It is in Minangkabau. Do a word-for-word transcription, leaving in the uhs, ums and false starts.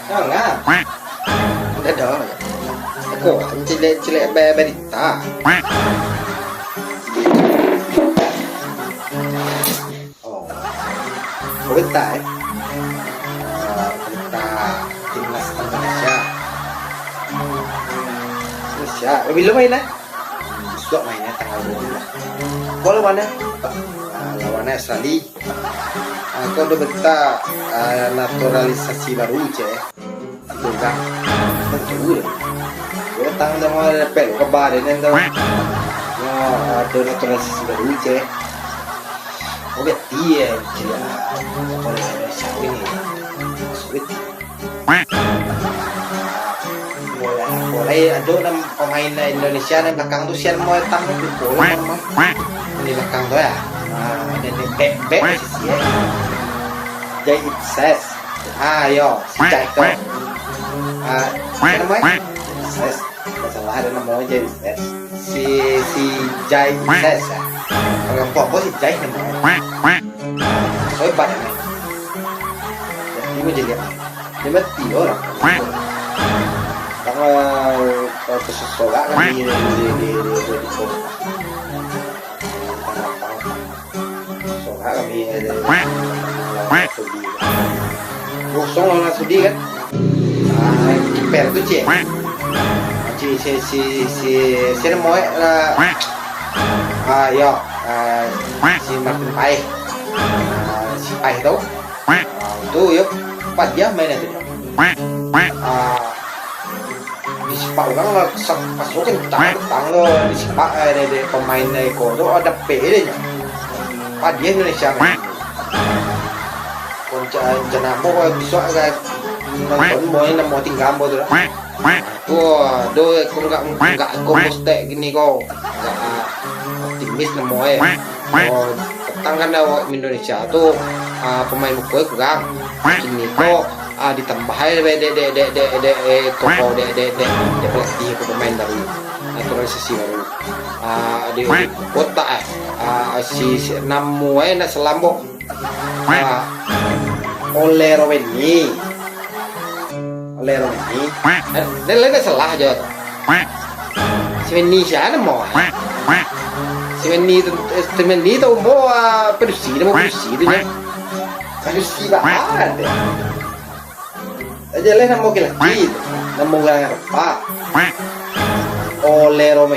Jangan. Udah dong. Aku cilek-cilek be- berita. Oh. Berita, eh. Ah, berita timnas Indonesia. Indonesia. Eh, bila main, eh? Besok main, eh, tanggal dua belas. Bola mana? Ah, lawan Australia. Ah, kau udah berita, ah, naturalisasi baru, ceh. Itu kan. Tentu. Dia datang sama ada pel, kabar dia ni tu. Ya, ada naturalisasi baru, ceh. Oh, berarti ya, ceh. Kalau Indonesia ini, sulit. Boleh, boleh. Ada enam pemain Indonesia di belakang tu, sian mau datang tu, boleh, mau. Di belakang tu ya. Ah, ada di back, back sisi ya. Jai Ses. Ah, yo, si Jai tu. Ah, siapa namanya? Ses. Tidak salah, ada namanya Jai Ses. Si, si Jai Ses, ya. Kalau kelompok si Jai namanya. Sobat, ya. Jadi, gue jadi apa? Dia mati orang. Tanggal, eh, sesorak kan di, di, di, di, di, di, di kota. Sorak kami ada Arab Saudi. Kosong lawan Arab Saudi kan. Ah, kiper tu, cek. Si, si, si, si, si namo, eh, lah. Ah, yo, ah, si Martin Paes. Ah, si Paes tu. Ah, tu, yo, empat dia main tu. Ah, di sipak urang lah, sa-, paso kencang datang lo, di sipak, eh, dek, dek pemain iko tu, ada pe deh nyo. Padiah Indonesia kan. Konca, rencana ambo, eh, bisuak kan nonton, ambo ni namo tingga ambo tu lah. Wah, do, ko nggak, nggak ko mustek gini ko. Nggak, ah, optimis namo, eh. Oh, petang kan awak Indonesia tu, ah, pemain mukoi kurang. Kini ko, ah, ditambah ai dek, dek, dek, dek, dek, eh, ko, ko, dek, dek, dek, dek pelatih ko pemain baru. Naturalisasi baru. Ah, di kotak, eh. Ah, si, si, namo, eh, nak selambok. Ah, oleh Roweni. Oleh Roweni. Eh, dia lain salah je. Si Weni siapa namo? Si Weni tu, eh, si Weni tu umur, ah, padusi, namo padusi tu je. Padusi banget. Aja lah namo laki-laki tu. Namo urang Eropa. Oleh Roweni.